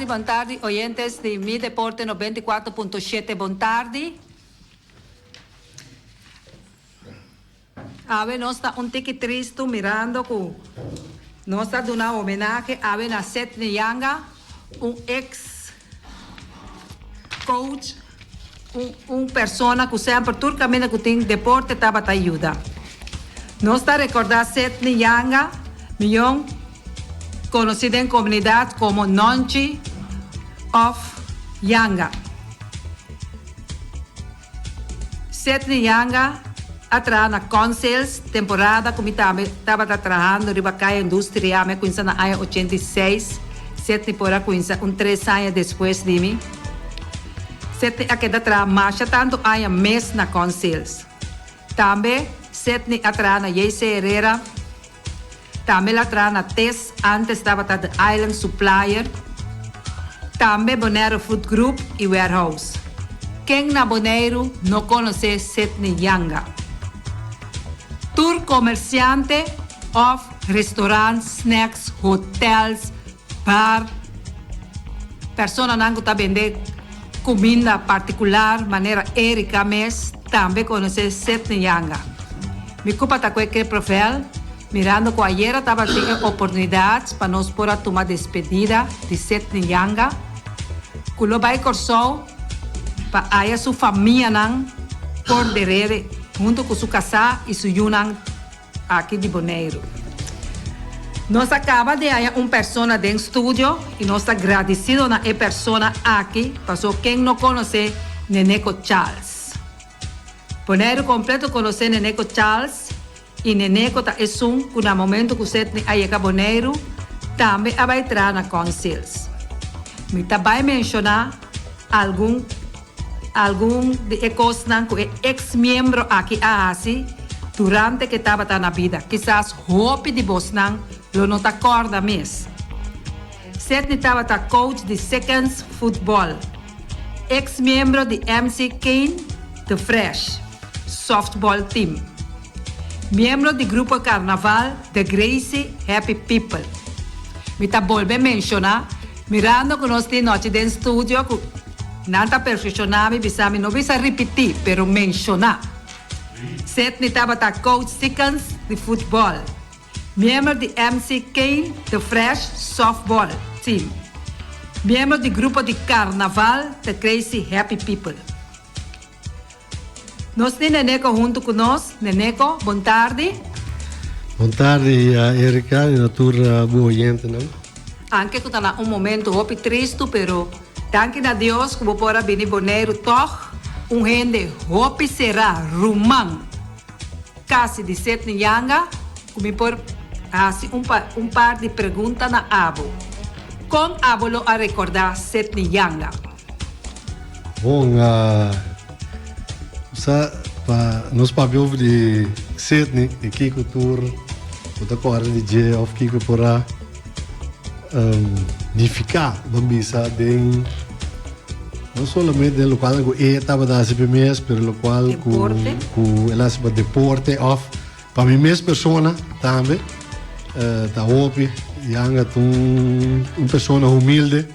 bon tardi oyentes di Mi Deporte 94.7 bon tardi. Awe nos ta un tiki tristu mirando ku nos ta duna homenahe awe na Sedney Yanga, un ex coach, un un persona ku semper tur kaminda ku tin deporte tabata yuda. Nos ta rekordá Sedney Yanga miyon konosí den komunidat komo Nonchi òf Yanga. Sedney Yanga a traha na Consales temporada ku mi tambe tabata trahando riba Kaya Industria. Mi a kuinsa na aña 86. Sedney por a kuinsa un tres aña despues di mi. Sedney a keda traha masha tantu aña mes na Consales. Tambe Sedney a traha na JC Herrera. Tambe el a traha na tes, antes tabata The Island Supplier, tambe Bonaire Food Group y Warehouse. Ken na Boneiru no conoce Sidney Yanga? Tur comerciante of restaurant, snacks, hotels, Bar, personanan ku ta bende kuminda partikular manera Erika mes tambe konosé Sidney Yanga. Mi kupa ta ku e ke provel, mirando ku ayera tabatin e oportunidat pa nos por a tuma despedida di Sidney Yanga, ku lo bai Kòrsou pa aya su famianan por derede huntu ku su kasá i su yunan. Aki di Boneiru. Nos a kaba di haña un persona den studio i nos ta gradisido na e persona aki paso ken no konosé Neneco Charles. Boneiru kompleto konosé Neneco Charles i Neneco ta esun ku na momento ku Sidney a yega Boneiru tambe a bai traha na Consils. Mi ta bai menshoná algun. Algun di e kosnan ku e eks-miembro aki a hasi durante ku e tabata na bida, kisas hopi di bosnan lo no ta kòrda mes. Sidney tabata coach di Seconds Football, eks-miembro di MC Kane The Fresh Softball Team, miembro di grupo karnaval The Gracie Happy People. Mi ta bolbe menshoná, mirando ku nos tin nochi den studio ku. Nan ta perfekshoná mi bisa mi no bisa ripití pero menshoná. Sidney tabata coach Sikkens di futbòl, miembro di MC Kane The Fresh Softball Team, miembro di grupo di karnaval The Crazy Happy People. Nos tin Neneco huntu ku nos. Neneco, bon tardi. Bon tardi Erika i na tur bo oyentenan. Anke ku ta na un momento hopi tristu pero danki na Dios ku bo por a bini Boneiru tòg un hende hopi será ruman kasi di Sidney Yanga ku mi por hasi un un par di pregunta na abo. Kon abo lo a rekordá Sidney Yanga? Bon, sa pa nos papia over di Sidney y kiko tur bo ta corda di dje of kiko por a um, nifica, ban bisa, den no solamente den locual ku e tabata hasi pa e mes, pero locual ku Deporte. ku el hasi pa deporte of pa mi mes persona tambe. Eh, ta hopi, Yanga ta un, un persona humilde.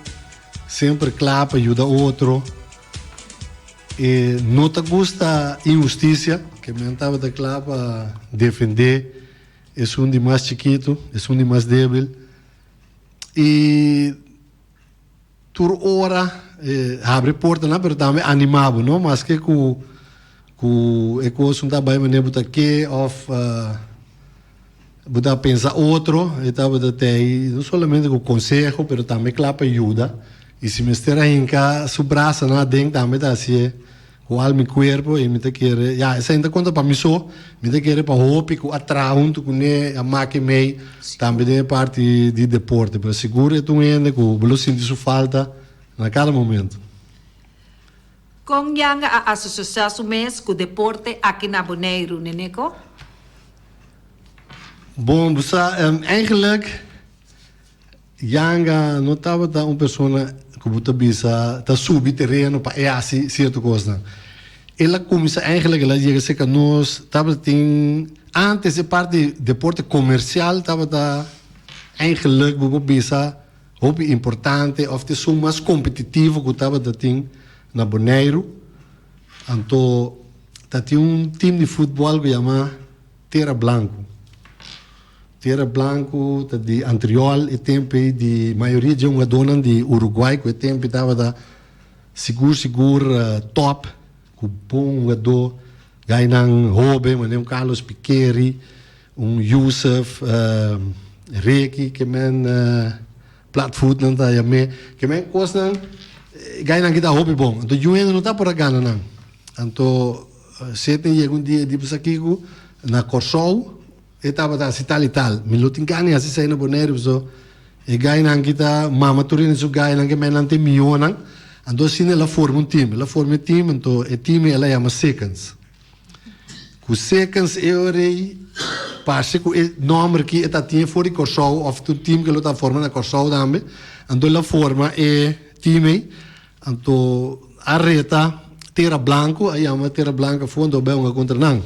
Semper kla pa yuda otro. E no ta gusta inhustisia, ke men tabata kla pa defendé esun di mas chikitu, esun di mas débil. I tur ora e habri portanan, pero tambe animá bo, no? Maske ku ku e kos no ta bai manera bo ta ke òf Bo ta pensa otro, e tabata tei no solamente ku konseho pero tambe kla pa yuda i si mester a hinka su brasanan aden tambe ta hasié ku al mi kuerpo i mi ta kere ya esei no ta konta pa mi so mi ta kere pa hopi ku a traha huntu kuné a make mei tambe den e parti di deporte pero sigur e ta un hende ku bo lo sinti su falta na kada momento. Kon Yanga a asosiá su mes ku deporte aki na Boneiru, Neneko? Bon, bo sa, eigenlijk Yanga no tabata un persona ku bo ta bisa ta subi tereno pa e hasi sierto kosnan. El a kuminsá eigenlijk, el a yega serka nos, tabatin antes e parti deporte komersial tabata eigenlijk bo por bisa. hopi importante òf ta esun mas kompetitivo ku tabata tin na Boneiru. Anto ta tin un tim di futbòl ku yama Tera Blanku. Tera Blanku ta di Antriol e tempu ei di mayoria dje hungadónan di Uruguay ku e tempu ei tabata sigur sigur tòp ku bon hungadó gainan hóben manera un Carlos Piqueri, un Yusuf Reki ke men platvoet nan ta yam'é ke men kosnan gainan ki ta hopi bon anto yu hende no ta por a gana nan anto Sidney yega un dia e di bo sa kiko na Kòrsou e tabata hasi tal i tal mi lo tin gana di hasi esei na Boneiru pasobra e gainan ki ta mama tur hende su gainan ke men nan tin mihónan anto asina el a forma un tim el a forma e tim anto e tim el a yama Seconds. Ku sekens e ora ei parse ku e nòmber ki e ta tin for di Kòrsou òf tur tim ke lo ta forma na Kòrsou tambe. Anto el a forma e tim ei. Anto a reta Tera Blanku, a yama Tera Blanku afó anto a bai hunga kontra nan.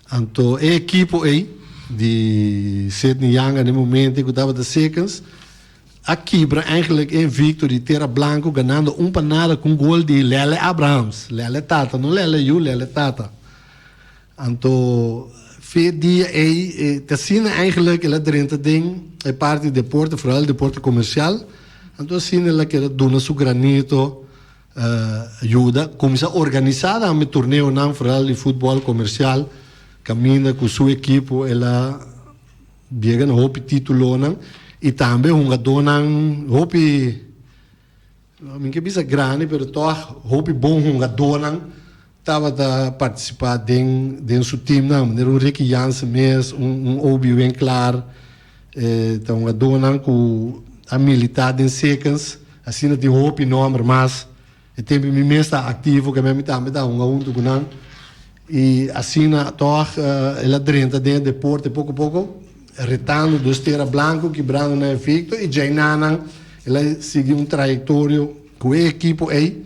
Anto e ekipo ei di Sidney Yanga na e momento ku tabata sekens A kibra eigenlijk e invicto di Tera Blanco ganando un pa nada cu un gol di Lele Abrahams. Lele tata, no Lele yu, Lele tata. Anto fe dia ey ta asina eigenlijk el a drenta den e parti di deporte, vooral deporte comercial. Anto asina el a keda duna su granito, yuda cuminsa organisa tambe torneonan vooral di futbol comercial caminda cu su ekipo el a Biega na hopi titulonan y tambe hungadónan hopi, mi ke bisa grandi pero tog hopi bon hungadónan tabata participa den den su teamnan manera un Ricky Jansen mes, un un Obi Winklaar ta hungadónan ku a milita den Sekens asina tin hopi nomber mas. E tempu mi mes ta aktivo ke mi tambe ta hunga huntu ku nan i asina tòg el a drenta den e deporte poko poko retando dos tera blanku kibrando nan efikto i djainanan el a sigui un trayektorio ku e ekipo ei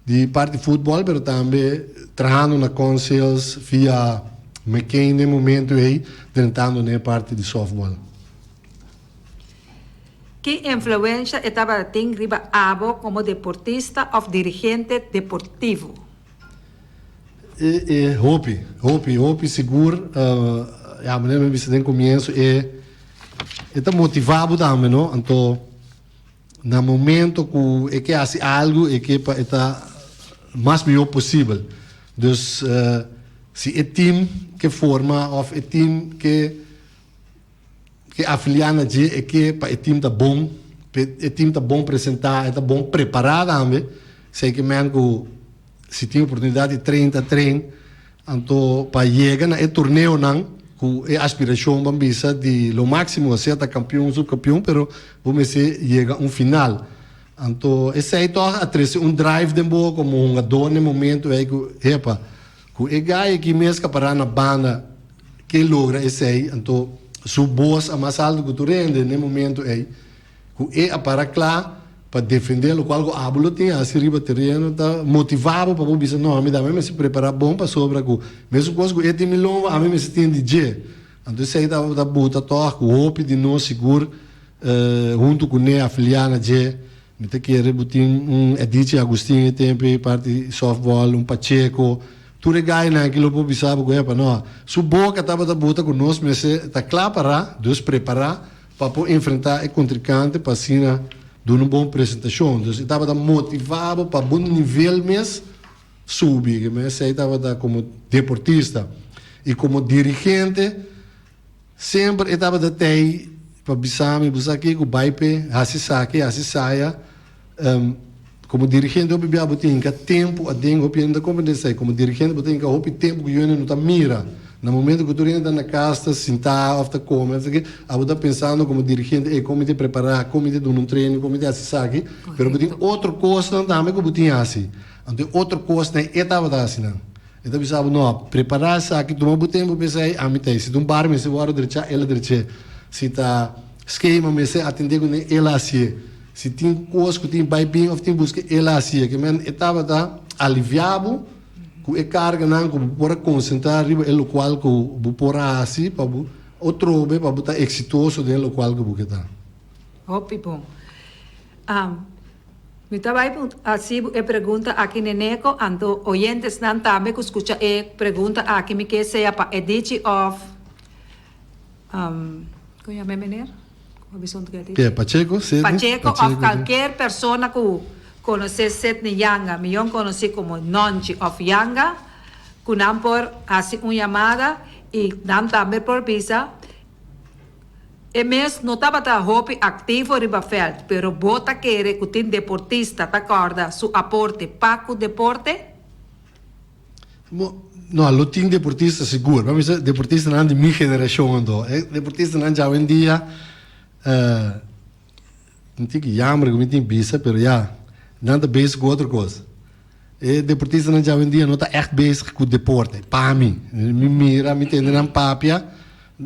di parti futbòl pero tambe trahando na Consales via McCain den momento ei drentando den e parti di sòftbòl. Ki influensha e tabatin riba abo komo deportista òf dirigente deportivo? E e hopi, hopi, hopi sigur. Ya manera mi a bisa den komienso e e ta motivá bo tambe no. Anto na momento ku e ke hasi algu e ke pa e ta mas mihó posibel. Dus si e tim ke forma òf e tim ke. Ke afiliá na dje e ke pa e tim ta bon, e tim ta bon presentá, e ta bon prepará tambe. Esei ke men ku si tin oportunidat di train ta train. Anto pa yega na e torneonan ku e aspirashon ban bisa di lo máksimo sea ta kampion, supkampion, pero bo mester yega un final. Anto esei tòg a trese un drive den bo komo hungadó na e momento ei ku, hepa, ku e gai aki mes ka pará na banda. Ke logra esei, anto su bos a mas alto ku tur hende n'e momento ei, ku e a para kla pa defendé lokual ku abo lo tin hasi riba tereno, ta motivá bo pa bo bisa, No, ami tambe mester prepará bon pasobra ku mesun kos ku e tin mi lomba, ami mester tin di dje. Anto esei tabata buta tòg ku hopi di nos sigur huntu kuné afiliá na dje. Mi ta kere bo tin un Edichi Agustin e tempo ei parti softball, un Pacheco, tur e gainan aki lo por bisa bo ku epa no. Su boka tabata buta ku nos mester ta kla pará, dus prepará pa por enfrentá e kontrinkante pa asina duna un bon presentashon. Dus e tabata motivá bo pa bo nivel mes subi. Esei tabata komo deportista i komo dirigente. Semper e tabata tei pa bisa mi, bo sa kiko, bai p'e, hasi esaki, hasi esaya. Komo dirigente hopi bia bo tin hinka tempu aden, hopi hende no ta komprende esei. Komo dirigente bo ta hinka hopi tempu ku yu hende no ta mira. Na momento ku tur hende ta na kas ta sintá òf ta kome òf esaki, abo ta pensando komo dirigente, ey, kon mi ta prepará, kon mi ta duna un training, kon mi ta hasi esaki. Pero bo tin otro kosnan tambe ku bo tin hasi. Anto e otro kosnan e tabata hasi nan. E ta bisa bo, No, prepará esaki, tuma bo tempu pa esei, ami ta ei. Si ta un bar mester wòrdu drechá, el a drech'é. Si ta skema mester atendé kuné, el a hasié. Si tin kos ku tin bai bin òf tin buska, el a hasié. Ke men e tabata aliviá bo ku e karganan ku bo por a konsentrá riba e lokual ku bo por a hasi pa bo otrobe pa bo ta eksitoso den e lokual ku bo ke ta. Hopi bon. Mi ta bai hasi bo e pregunta aki Neneco, anto oyentesnan tambe ku skucha e pregunta aki mi ke sea pa Edichi òf kon yama e meneer? Ke Pacheco, Sidney? Pacheco òf kalker persona ku konosé Sidney Yanga, miyon konosí komo Nonchi òf Yanga, ku nan por hasi un yamada i nan tambe por bisa e mes no tabata hopi aktivo riba vèlt, pero bo ta kere ku tin deportista ta kòrda su aporte pa ku deporte? Bo, no, lo tin deportista sigur. Bo a bisa deportistanan di mi generashon anto. E deportistanan djawendia, mi tin ki yamber ku mi tin bisa, pero ya, nan ta bezig ku otro kos. E deportistanan djawendia no ta ègt bezig ku deporte, pa mi. Mi mira, mi tende nan papia.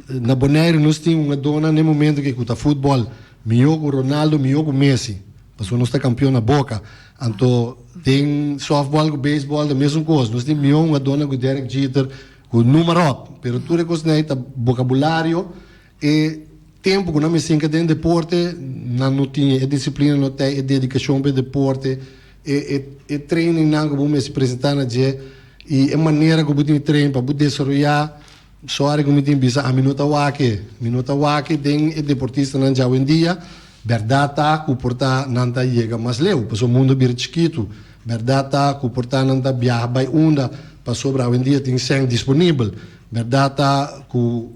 Na Boneiru nos tin un adona n'e momento ke ku ta futbòl mihó ku Ronaldo, mihó ku Messi. Pasobra nos ta kampion na boka. Anto den sòftbòl ku beisbòl ta mesun kos. Nos tin mihó un adona ku Derek Jeter, ku numa ròp. Pero tur e kosnan ei ta bokabulario. E tempu ku nan mester hinka den deporte, nan no tin e disiplina, no tin e dedikashon pa e deporte, e e trainingnan ku bo mester presentá na dje i e manera ku bo tin di train pa bo desaroyá. Sorry ku mi tin bisa ami no ta wak e. Mi no ta wak e den e deportistanan djawendia. Bèrdat ta ku por ta nan ta yega mas leu pasobra mundu a bira chikitu. Bèrdat ta ku por ta nan ta biaha bai unda pasobra awendia tin sèn disponibel. Bèrdat ta ku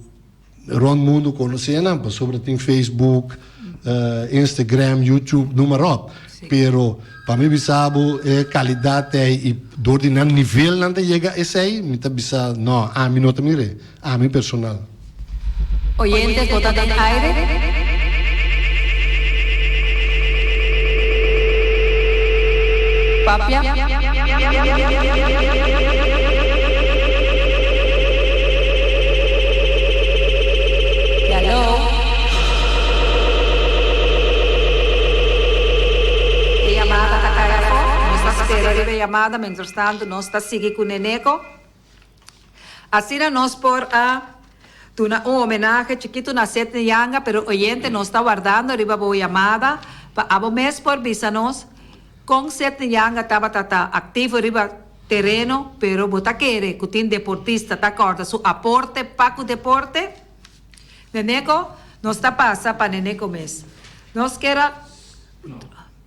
rònt mundu konosé nan pasobra tin Facebook, Instagram, YouTube, numa ròp. Pero pa mi bisa bo e kalidat ei i dor di nan nivel nan ta yega esei, mi ta bisa no, ami no ta mir'é, ami personal. Oyentes bo ta den aire? Papia. Hello. E yamada a kai afó. Nos ta spera riba e yamada, mientrastantu nos ta sigui ku Neneco. Asina nos por a duna un homenahe chikitu na Sidney Yanga, pero oyente nos ta wardando riba bo yamada pa abo mes por bisa nos kon Sidney Yanga tabata ta aktivo riba tereno, pero bo ta kere ku tin deportista ta kòrda su aporte pa ku deporte? Neneco, nos ta pasa pa Neneco mes. Nos kier a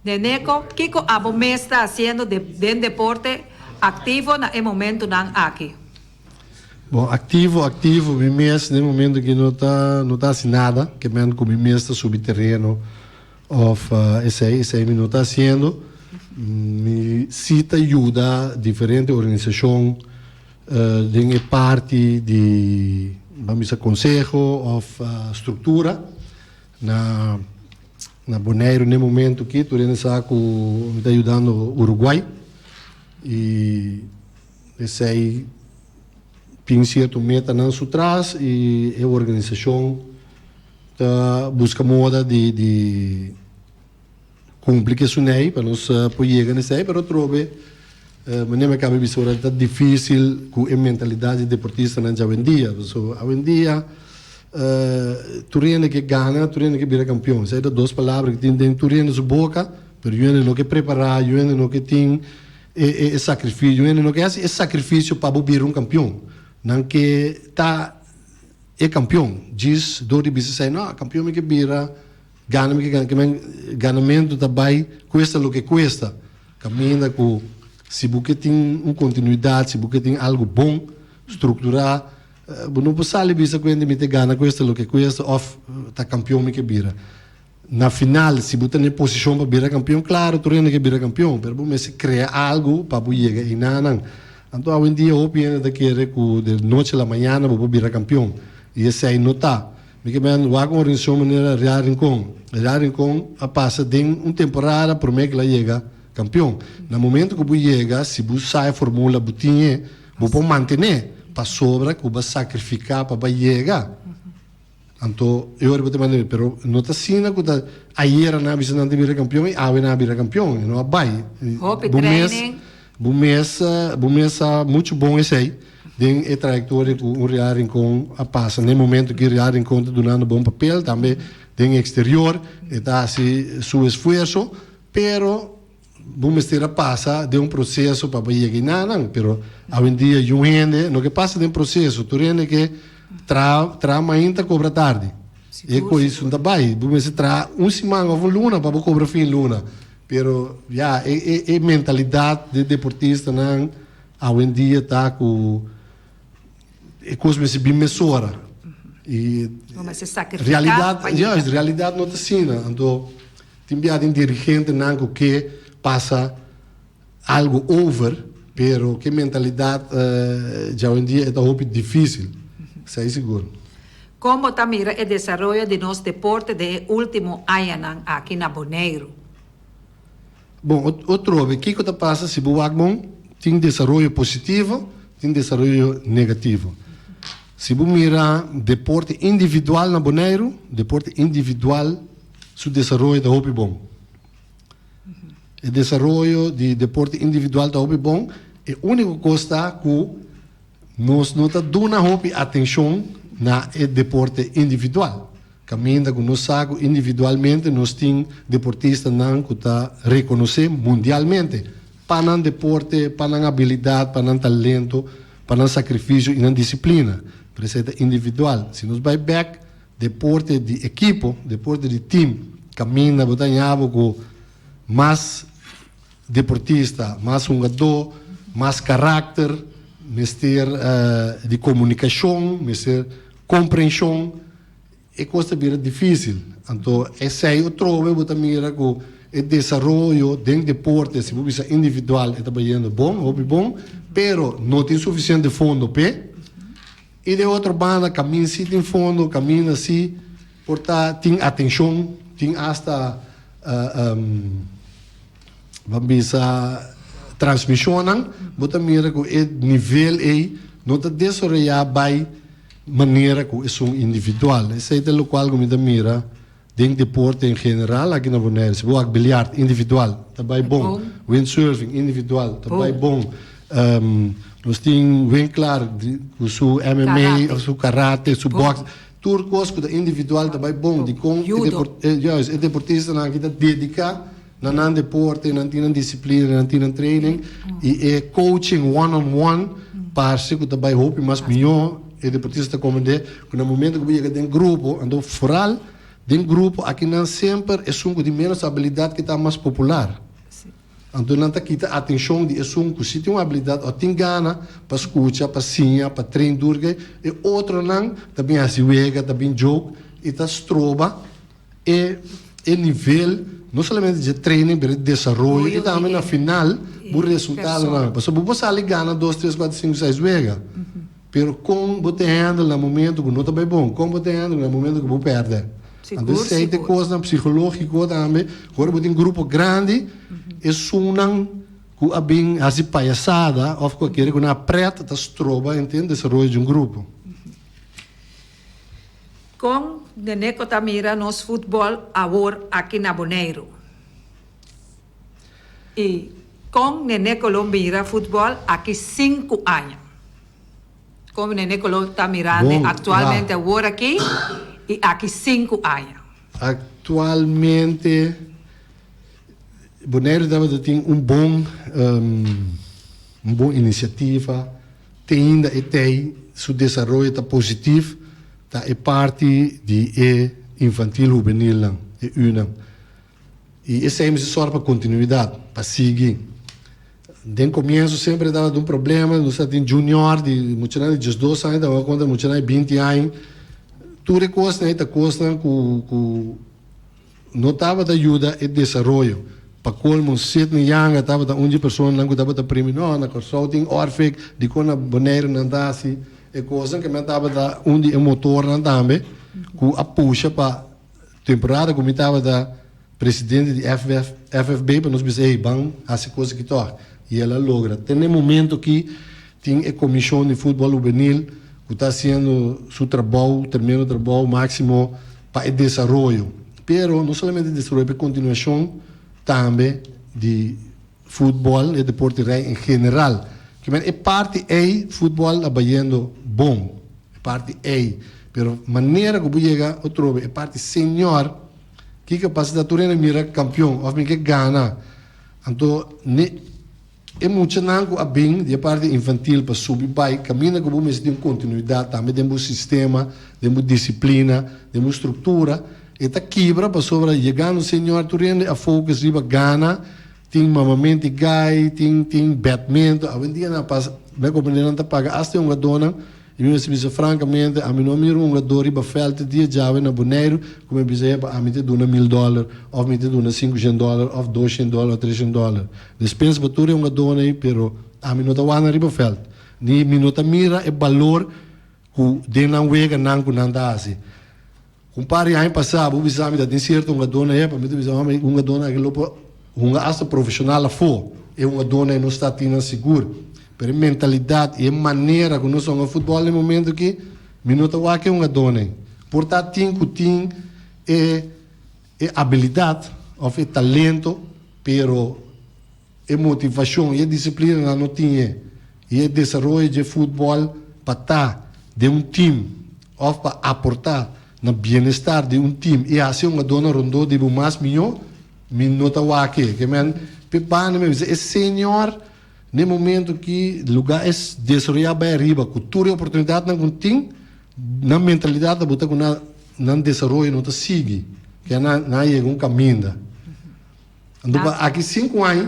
Neneco, kiko abo mes ta haciendo den deporte activo na e momentonan aki? Bon, activo, activo, mi mes den e momento aki no ta, no ta haci nada, ke men cu mi mes ta subi tereno of esey, esey mi no ta haciendo. Mi si ta yuda diferente organisacion den e parti di, ban bisa conseho of structura na. Na Boneiru n'e momento aki tur hende sa ku mi ta yudando Uruguay i esei tin sierto metanan su tras i e organisashon ta buska moda di di kumpli ku esunei pa nos por yega na esei pero atrobe manera mi a kaba bisa ora ta difisil ku e mentalidat di deportistanan djawendia pasobra awendia Tur hende ke gana, tur hende ke bira kampion. Esei ta dos palabra ku tin den tur hende su boka, pero yu hende no ke prepará, yu hende no ke tin e e sakrifisio, yu hende no ke hasi e sakrifisio pa bo bira un kampion. Nan ke ta e kampion. Djis dor di bisa esei, no, kampion mi ke bira, gana mi ke gana. Ke men ganamentu ta bai kuesta loke kuesta. Kaminda ku si bo ke tin un kontinuidat, si bo ke tin algu bon strukturá, Bo no por sali bisa ku hende mi ta gana kuesta loke kuesta òf ta kampion mi ke bira. Na final si bo ta na e posishon pa bira kampion, klaro tur hende ke bira kampion, pero bo mester krea algu pa bo yega einanan. Anto awendia hopi hende ta kere ku de noche a la mañana bo por bira kampion i esei no ta. Mi ke men wak un organisashon manera Real Rincon. Real Rincon a pasa den un temporada promé ku el a yega kampion. Na momento ku bo yega si bo sa e formula bo tin e. Bo por mantené pasobra ku bo a sakrifiká pa bo a yega. Anto e ora bo ta mantené. Pero no ta asina ku ta ayera nan a bisa nan ta bira kampion i awe nan a bira kampion. E no a bai. Hopi training. Bo mes, bo mes sa muchu bon esei den e trayektoria ku un Real Rincon a pasa. Na e momento ku Real Rincon ta dunando bon papel, tambe den eksterior e ta hasi su esfuerso. Pero bo mester a pasa den un proseso pa bo yega enanan. Pero awendia yu hende no ke pasa den proseso. Tur hende ke traha traha mainta kobra tardi. E kois no ta bai. Bo mester traha un siman òf un luna pa bo kobra fin luna. Pero ya e e e mentalidat di deportistanan awendia ta ku e kos mester bin mesora. I Bo mester sakrifiká realidat pa yega. juist realidat no ta asina. Anto Tin bia den dirigentenan ku ke pasa algu over, pero ke mentalidat djawendia e ta hopi difisil, esei sigur. Kon bo ta mira e desaroyo di nos deporte den e ultimo añanan aki na Boneiru? Bon, otrobe, kiko ta pasa si bo wak bon? Tin desaroyo positivo, tin desaroyo negativo. Si bo mira deporte individual na Boneiru, deporte individual su desaroyo ta hopi bon. E desaroyo di deporte individual ta hopi bon, e úniko kos ta ku nos no ta duna hopi atenshon na e deporte individual. Kaminda ku nos sa ku individualmente nos tin deportistanan ku ta rekonosé mundialmente pa nan deporte, pa nan abilidat, pa nan talento, pa nan sakrifisio i nan disiplina. Pero esei ta individual. Si nos bai bèk deporte di ekipo, deporte di tim, kaminda bo ta haña bo ku mas deportista, mas hungadó, mas karakter, mester di komunikashon, mester komprenshon. E kos ta bira difísil. Anto esei otrobe bo ta mira ku e desaroyo den deporte, si bo bisa individual, e ta bayendo bon, hopi bon, pero no tin sufisiente fondo p'e. I den otro banda kaminda si tin fondo, kaminda si por ta tin atenshon, tin asta ban bisa transmishonnan, bo ta mira ku e nivel ei no ta desaroyá bai manera ku esun individual. Esei ta lokual ku mi ta mira den deporte en general aki na Bonaire. Si bo wak biliard individual ta bai bon, windsurfing individual ta bai bon, nos tin Winklaar ku su MMA of su karate, su box, tur kos ku ta individual ta bai bon. Dikon e deportistanan aki ta dediká na nan deporte, nan tin nan disiplina, nan tin nan training i e coaching one on one parse ku ta bai hopi mas mihó. E deportista ta komprendé ku na momento ku bo yega den grupo, anto foral den grupo akinan semper esun ku tin ménos abilidat ke ta mas popular. Anto nan ta kita atenshon di esun ku si tin un abilidat òf tin gana pa skucha, pa siña, pa train duru ke e otronan ta bin hasi wega, ta bin joke i ta stroba E e nivel no solamente dje training pero e desaroyo y tambe na final bo resultadonan. Pasobra bo por sali gana dos, tres, kuater, sinku, seis wega. Pero kon bo ta handle na momento ku no ta bai bon? Kon bo ta handle na momento ku bo pèrdè? Anto esei ta e kosnan psikológiko tambe. Ora bo tin grupo grandi esunnan ku a bin hasi payasada òf ku a kere ku nan a prèt ta stroba henter desaroyo di un grupo. Kon Neneco ta mira nos futbòl awor aki na Boneiru? I kon Neneco lo mira futbòl aki sinku aña? Kon Neneco lo ta mirando aktualmente awor aki i aki sinku aña? Aktualmente Boneiru tabata tin un bon un bon inisiativa. Te ainda e tei su desaroyo ta positif ta e parti di e infantil hubenilnan, e Unan. I esei mester sòru pa kontinuidat, pa sigui. Den komienso semper e tabata un problema, nos tabatin junior di muchanan di diesdos aña tabata kontra muchanan di binti aña. Tur e kosnan ei ta kosnan ku ku. No tabata yuda e desaroyo. Pa colmo, Sidney Yanga tabata un dje personanan cu tabata primi, no, na Corsou tin Orfik, dicon na Boneiru nan ta haci e cosnan? Ke men tabata un di e motornan tambe cu a pusha pa temporada cu mi tabata presidente di FFB pa nos bisa, ey, ban haci cos aki toch. Y el a logra. Te na e momento aki tin e comision di futbol hubenil cu ta haciendo su trabou, tremendo trabou, maximo pa e desaroyo, pero no solamente desaroyo, pa e continuacion tambe di futbol, e deporte rei en general. Kimen e parti ei futbol a bayendo bon, e parti ei, pero manera cu bo yega otrobe e parti senior. Kiko pasa ta tur hende mira kampion òf mi ke gana. Anto ne e muchanan ku a bin di e parti infantil pa subi bai kaminda ku bo mester tin un kontinuidat tambe den bo sistema, den bo disiplina, den bo struktura, e ta kibra pasobra yegando senior tur hende a focus riba gana, tin mamamenti gai, tin tin bètmentu. Awendia nan a pasa, mi a komprende nan ta paga asta e hungadónan. I mi mester bisa frankamente, ami no a mira un hungadó riba vèlt te dia djawe na Boneiru ku mi a bisa, Epa, ami ta duna mil dòler, òf mi ta duna sinkushen dòler, òf doshen dòler, òf treshen dòler. Despensa pa tur e hungadónan ei, pero ami no ta wak nan riba vèlt. Ni mi no ta mira e balor ku den nan weganan ku nan ta hasi. Un par di aña pasá bo bisa mi ta tin sierto hungadónan ei, pa mi ta bisa, Hòmber, e hungadónan aki lo por hunga asta profeshonal afó. E hungadónan ei no sta tin nan sigur. Pero e mentalidat i e manera ku nos ta hunga futbòl na e momento aki, mi no ta wak e hungadónan ei. Por ta tin ku tin e e abilidat òf e talento, pero E motivashon i e disiplina nan no tin e i e desaroyo dje futbòl pa ta den un tim òf pa aportá na bienestar di un tim i hasi un hungadónan rondó di bo mas mihó, mi no ta wak e. Ke men p'e banda mi a bisa e senior n'e momento ki lugá e desaroyá bai ariba ku tur e oportunidatnan ku tin, nan mentalidat ta buta ku nan nan desaroyo no ta sigui, ke nan a yega un kaminda. Anto pa aki sinku aña,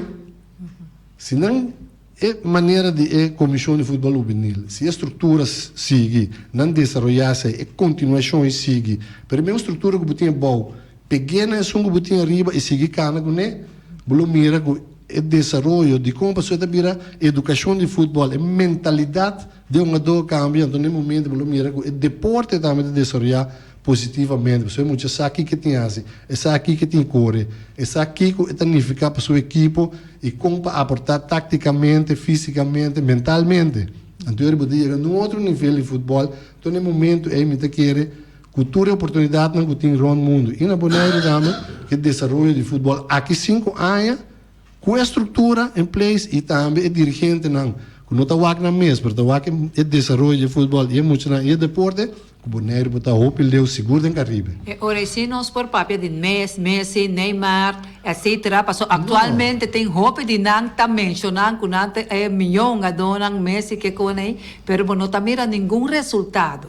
si nan e manera di e Komishon di Futbòl Hubenil, si e struktura sigui, nan desaroyá esei, e kontinuashon ei sigui, pero e mesmo struktura ku bo tin abou, peg'é na esun ku bo tin ariba i sigui kana kuné, bo lo mira ku e desaroyo di kon pasobra e ta bira edukashon di futbòl, e mentalidat di e hungadó a kambia, anto na e momento bo lo mira ku e deporte tambe ta desaroyá positivamente, pasobra e mucha sa kiko e tin hasi, e sa kiko e tin kore, e sa kiko e ta nifiká pa su ekipo i kon pa aportá táktikamente, físikamente, mentalmente. Anto ora bo ta yega na un otro nivel di futbòl, anto na e momentu ei mi ta kere ku tur e oportunidatnan ku tin rònt mundu i na Boneiru tambe, ku e desaroyo di futbòl aki sinku aña, Ku e struktura en place i tambe e dirigentenan ku no ta wak nan mes pero ta wak e desaroyo di e futbòl i e muchanan i e deporte, ku Boneiru por ta hopi leu sigur den Karibe. E ora ei nos por papia di Messi, Neymar, etcetera, pasobra aktualmente tin hopi di nan ta menshonan ku nan ta e mihó hungadónan, Messi ke kon ei, pero bo no ta mira ningun resultado.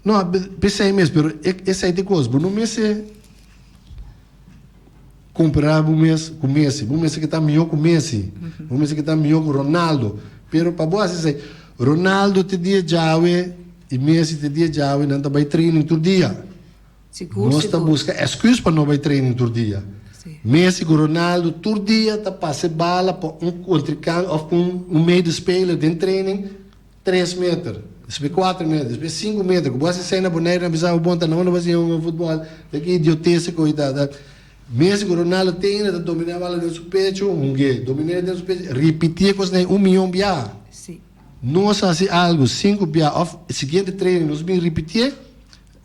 No, p'esei mes, pero esei ta e kos, bo no mester. Kompará bo mes ku Messi. Bo mester ke ta mihó ku Messi. Bo mester ke ta mihó ku Ronaldo. Pero pa bo hasi esei, Ronaldo te dia djawe i Messi te dia djawe nan ta bai training tur dia. Sigur, Nos ta sigur. buska èsküs pa no bai training tur dia. Si. Messi ku Ronaldo tur dia ta pasa e bala pa un kontrinkant òf pa un un medespeler den training tres meter, despues kuater meter, despues sinku meter. Ku bo hasi esei na Boneiru nan bisa bo bon ta no bo siña hunga futbòl. Ta ki idiotese ku ta ta. Messi ku Ronaldo te ainda ta dominá e bala den su pecho, hung'é, dominé den su pecho, ripití e kosnan ei un miyon biaha. Si. Nos hasi algu sinku biaha òf e siguiente training nos bin ripitié,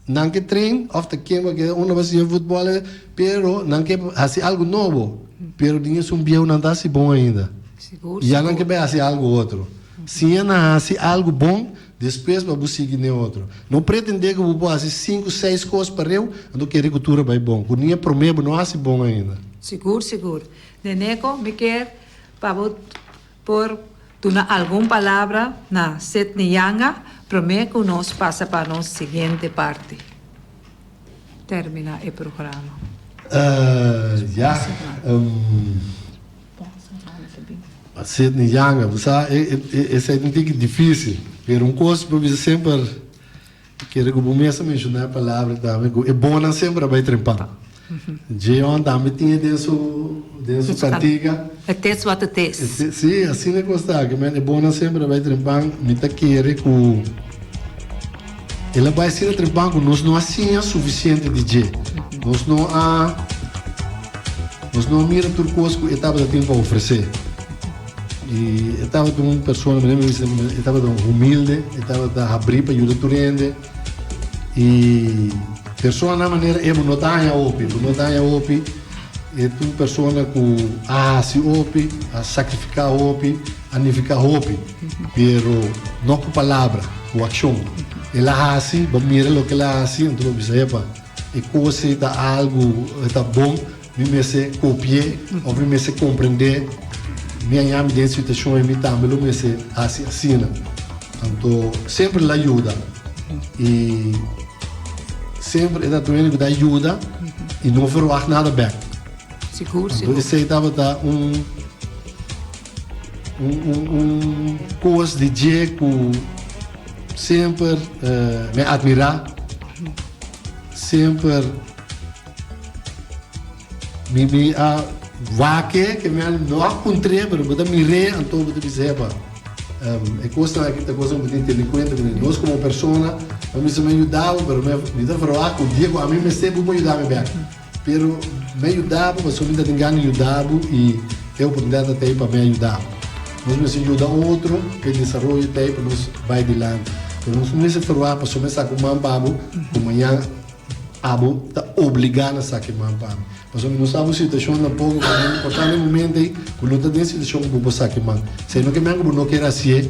nan ke train òf ta ken ku a keda unda bo siña futbòl pero nan ke hasi algu nobo, pero den esun bieu nan ta hasi bon ainda. Sigur, Ya nan ke sigur. bai hasi algu otro. Siña na hasi algu bon, despues pa bo sigui n'e otro. No pretendé ku bo por hasi sinku, seis kos pareu, anto kere ku tur a bai bon. Ku ni e promé bo no hasi bon ainda. Sigur, sigur. Neneco, mi kier pa bo por duna algun palabra na Sidney Yanga promé ku nos pasa pa nos siguiente parti. Terminá e programa. Ya. Sidney Yanga, bo sa esei ta un tiki difícil, pero un kos bo bisa semper, kere ku bo mes a menshoná e palabra tambe, ku e bonnan semper a bai trempan. Jeon tambe tin e den su den su kantiga. Het is wat het is. Sí, asina e kos ta, ke men e bonnan semper a bai trempan, mi ta kere ku el a bai asina trempan ku nos no a siña sufisiente di dje. Nos no a. Nos no a mira tur kos ku e tabata tin pa ofresé. I e tabata un persona, manera mi bisa, e tabata humilde, e tabata habrí pa yuda tur hende. I personanan manera e bo no ta haña hopi, bo no ta haña hopi. E ta un persona ku a hasi hopi, a sakrifiká hopi, a nifiká hopi, pero no ku palabra, ku akshon. El a hasi, bo mira loke el a hasi, anto bo bisa, epa. e kos ei ta algu ta bon, mi mester kopi'é òf mi mester komprendé, mi a yami den situashon ei mi tambe lo mester hasi asina. Anto semper el a yuda i semper e ta tur hende ku ta yuda i no verwagt nada bèk. Sigur, Anto sigur. esei tabata un un un un kos di dje ku semper mi a admirá, semper mi mi a wak e ke mi a no a puntr'é pero bo ta mir'é anto bo ta bisa epa e kosnan aki ta kosnan ku bo tin tene kuenta kuné. Nos komo persona mi a bisa mi a yuda bo pero mi ta verwagt ku dia ku ami mester bo por yuda mi bèk. Pero mi a yuda bo pasobra mi ta tin gana di yuda bo i e oportunidat ta tei pa mi a yuda bo. Nos mester yuda otro pa e desaroyo tei pa nos bai dilanti. Pero nos no mester ferwagt pasobra mi a saka un man pa bo ku mañan abo ta obligá na saka e man pa mi. Pasobra mi no sa bo situashon tampoko ku por ta na e momento ei ku no ta den situashon ku bo por saka e man. Esei no ke men ku bo no kier hasié.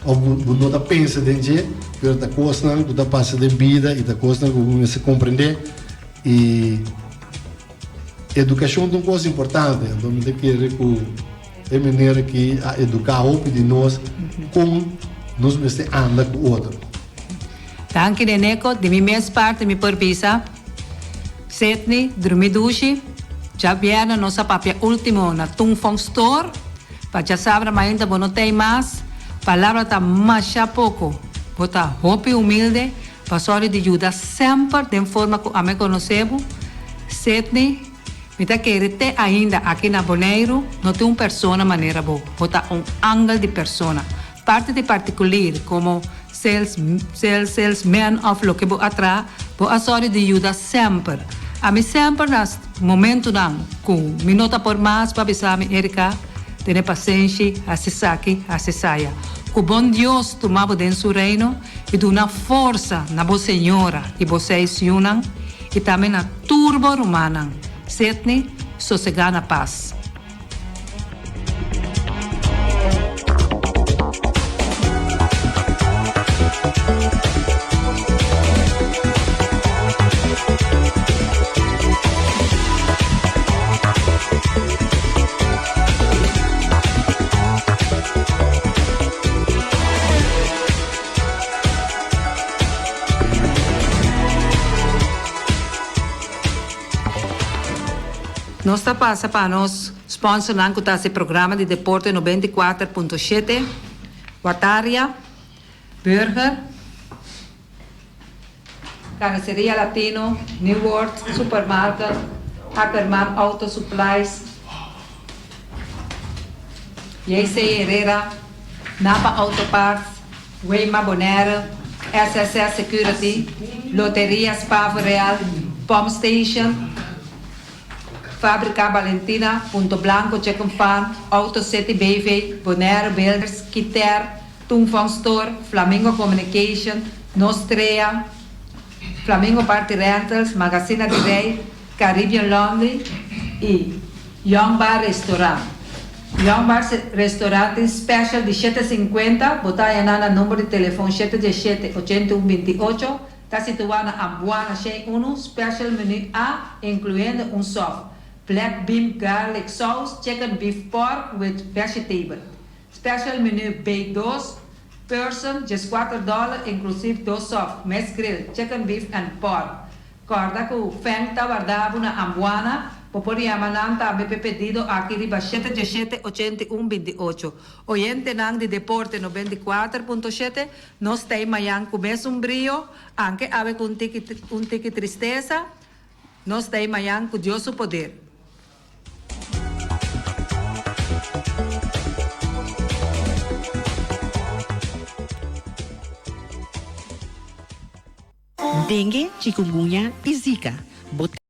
Of bo no ta pensa den dje, pero ta kosnan ku ta pasa den bida i ta kosnan ku bo mester komprendé. I edukashon ta un kos importante, anto mi ta kere ku e manera ki a eduká hopi di nos kon nos mester anda ku otro. Danki Neneco, di mi mes parti mi por bisa, Sidney, drumi dushi, djabièrnè nos a papia ultimo na Tung Fong Store, pa djasabra mainta bo no tei mas, palabra ta masha poko, bo ta hopi humilde, pa sòri di yuda semper den forma ku ami konosé bo, Sidney, mi ta kere te ainda aki na Boneiru no tin un persona manera bo, bo ta un angel di persona, Parti di partikulir komo sales sales salesman òf loke bo a traha, bo a sòri di yuda semper. Ami semper na momentunan ku mi no ta por mas pa bisa mi Erika, tene pasenshi, hasi esaki, hasi esaya. Ku bon Dios tuma bo den su reino i duna forsa na bo señora i bo seis yunan i tambe na tur bo rumannan. Sidney, sosegá na pas. Nos ta pasa pa nos sponsornan ku ta hasi programa di deporte 94.7, Wataria, Burger, Carniceria Latino, New World Supermarket, Ackerman Auto Supplies, JC Herrera, Napa Auto Parts, Wema Bonaire, SSS Security, Loteria Spavo Real, Pump Station, Fabrica Valentina, Punto Blanco Chicken Farm, Auto City BV, Bonaire Builders, Kiter, Tung Fong Store, Flamingo Communication, Nostrea, Flamingo Party Rentals, Magazina di Rey, Caribbean Laundry y Young Bar Restaurant. Young Bar Restaurant tin special di shete sinkuenta, bo ta haña nan na number di telefon shete diesshete, ochenta i un binti ocho, ta situá na Ambuana shen unu, special menu A, incluyendo un soft, black bean garlic sauce, chicken beef pork with vegetable. Special menu B dos person, dieskuater dòler, inclusive dos soft, mes grill, chicken beef and pork. Kòrda ku Feng ta warda bo na Ambuana, bo por yama nan tambe p'e pedido aki riba 717 81 28. Oyentenan di Deporte 94.7, nos t'ei mañan ku mesun brio, anke awe ku un tiki un tiki tristesa, nos t'ei mañan ku Dios su poder. Dengue, chikungunya i Zika. Bo.